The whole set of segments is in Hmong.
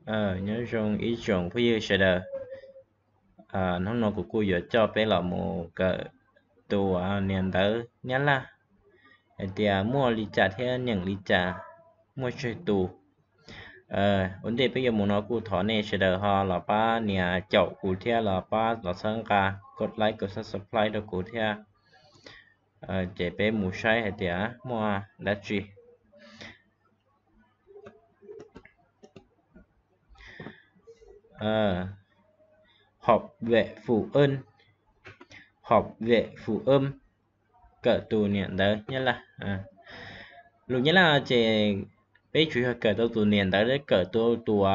Nyob zoo ib tsoom phooj ywg sawv daws. Hnub no kuv kuj yuav coj peb los mus kawm tus niam ntawv Nyab Laj hais tias muaj li cas thiab nyeem li cas, muaj tsawg tus. Ua ntej peb yuav mus no kuj thov nej sawv daws ho los pab nias caum kuv thiab los pab los txhawb nqa, kov like, kov subscribe rau kuv thiab. Ces peb mus saib hais tias muaj dab tsi. Học viện Phổ Âm, học viện Phổ Âm, kawm tus niam ntawv Nyab Laj. Lus Nyab Laj ces peb tsuas yog kawm tau tus niam ntawv, kawm tau tus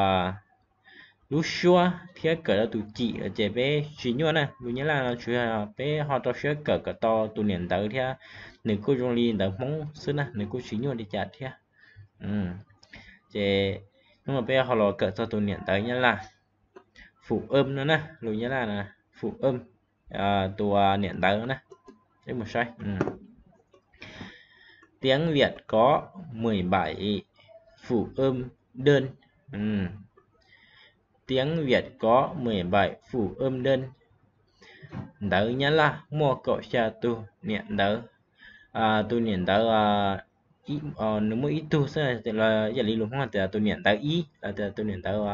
lub suab thiab kawm tau tus cim ces peb tsis nyuaj na. Lus Nyab Laj no tsuas yog peb ho rau siab kawm kom tau tus niam ntawv thiab, nws kuj zoo li ntawv Hmoob xwb na, nws kuj tsis nyuaj li cas thiab. Ces hnub no peb ho los kawm txog tus niam ntawv Nyab Laj, Phổ Âm no na, lus Nyab Laj na, Phổ Âm, tus niam ntawv na. Peb mus saib. Tiếng Việt có mười bảy phủ âm đơn. Tiếng Việt có mười bảy phủ âm đơn. Ntawv Nyab Laj muaj kaum xya tus niam ntawv. Tus niam ntawv nws muaj ib tug xwb, yam li lus Hmoob tias tus niam ntawv ib, los tias tus niam ntawv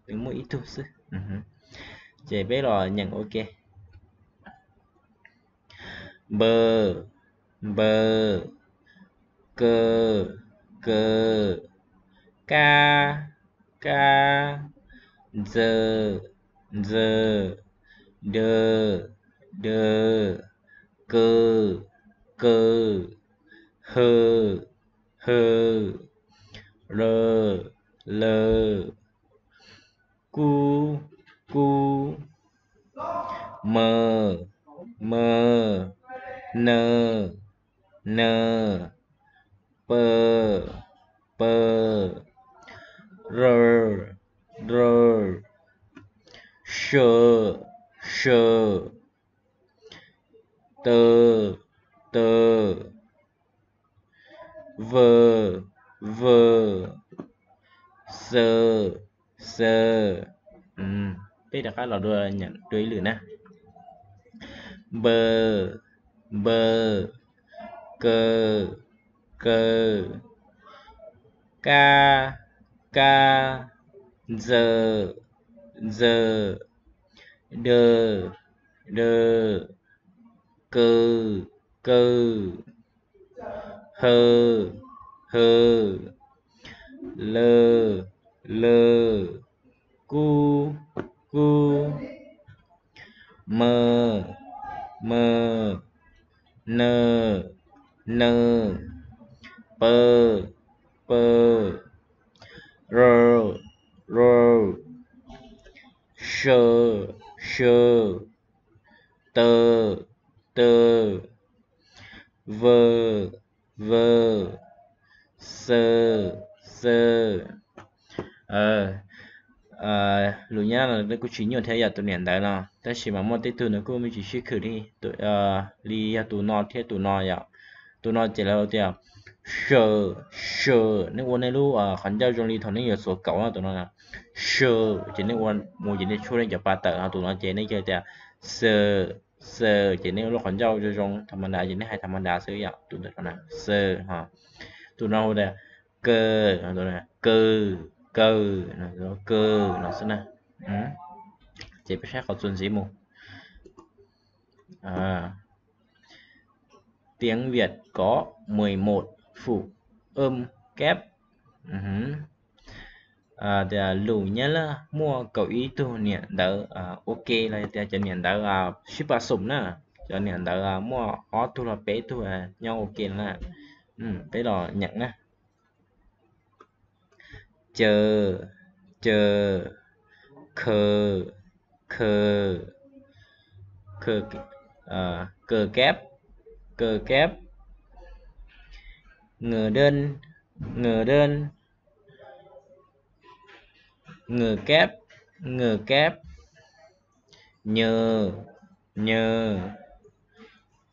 nws muaj ib tug xwb. Ces peb los nyeem ua ke. Npawg, npawg, kawg, kawg, kab, kab, ntxawg, ntxawg, dawg, dawg, kawg, kawg, hawg, hawg, lawg, lawg, kub, kub, mawg, mawg, nawg, nawg, pawg, pawg, rawg, rawg, sawg, sawg, tawg, tawg, vawg, vawg, xawg, xawg. Peb rov qab los dua nyeem dua ib lwm na. Npawg, npawg, kawg, kawg, kab, kab, ntxawg, ntxawg, dawg, dawg, kawg, kawg, hawg, hawg, lawg, lawg, kub, kub, mawg, mawg, nawg, nawg, pawg, pawg, rawg, rawg, sawg, sawg, tawg, tawg, vawg, vawg, xawg, xawg. Lus Nyab Laj no kuj tsis nyuaj thiab yom, tus niam ntawv no, tab sis mas muaj tej tug nws kuj me ntsis sib khwm li, li yog tus no thiab tus no yom. Tus no ces lawv tias sawg, sawg, nej ua nej lub qhov ncauj zoo li thaum nej yuav xuas kaus no, tus no sawg ces nej ua mus ces nej tshuab nej cov pa tawm, ho tus no ces nej cia tias xawg, xawg ces nej ua lub qhov ncauj zoo zoo tham ma da ces nej hais tham ma da xwb yom, tus ntawm no na, xawg ho. Tus no hu tias kawg, kawg, kawg, kawg no xwb na. Ces peb saib qhov txuas ntxiv mus. Tiếng Việt có mười một phủ âm kép. Tias lus Nyab Laj muaj kaum ib tug niam ntawv ua ke los tias cov niam ntawv sib pas xum na, cov niam ntawv muaj ob tug los peb tug nyob ua ke na. Peb los nyeem na. Caw, caw, khaws, khaws, cà kép, cà kép, ngờ đơn, ngờ đơn, ngờ kép, ngờ kép, nhờ, nhờ,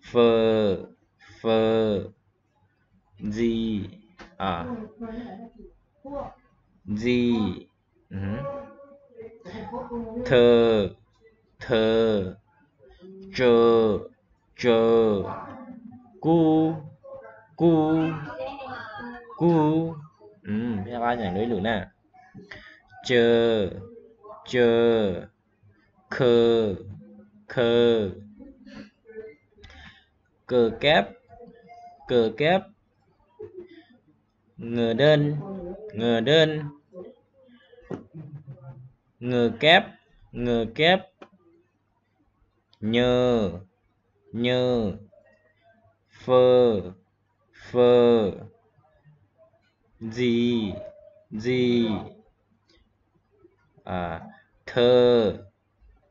phờ, phờ, gì, à, gì, Thw, thw. Tsw, tsw. Kub, kub, kub. Peb qab nyeem dua ib lwm na. Cw, cw. Khw, khw. Kw keb, kw keb. Ngw dej, ngw dej. Ngw keb, ngw keb. Nyw, nyw. Fw, fw. Ntxi, ntxi. Thw,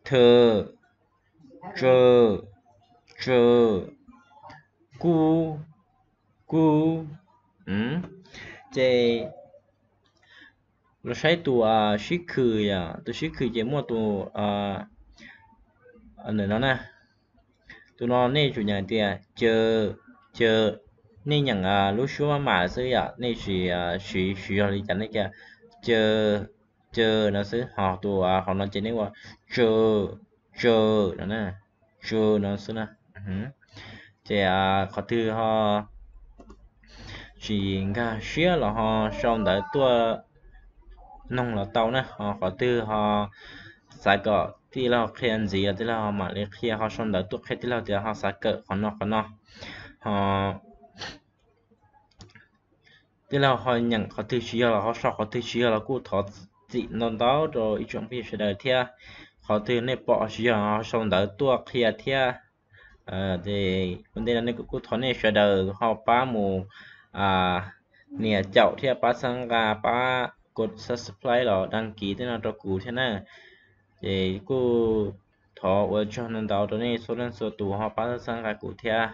thw. Tsw, tsw. Kub, kub. Ces los saib tus sib khw yom, tus sib khw ces muaj tus ntawm no na. Tus no nej tsum nyeem tias cw, cw. Nej nyeem lub suab maj mam xwb yom, nej tsis siv, siv zog li cas nej cia cw, cw no xwb. Ho tus hauv no ces nej ua tsw, tsw no, tsw no xwb na. Ces qhov twg ho tsis nkag siab los ho sau ntawv tuaj noog los tau na. Ho qhov twg ho xav kom tij laug qhia ntxiv los tij laug ho mam li qhia, ho sau ntawv tuaj qhia tij laug tias ho xav kawm qhov no qhov no. Ho tij laug ho nyeem qhov twg tsis yog los ho sau, qhov twg tsis yog los kuj thov txim ntau ntau rau ib tsoom phooj ywg sawv daws thiab. Qhov twg nej pom tsis yog ho sau ntawv tuaj qhia thiab. Ua ntej no nej kuj thov nej sawv daws ho pab mus nias caum thiab pab txhawb nqa, pab kos subscribe los đăng ký tej no rau kuv thiab na. Ces kuj thov ua tsaug ntau ntau rau nej txhua leej txhua tus ho pab txhawb nqa kuv thiab.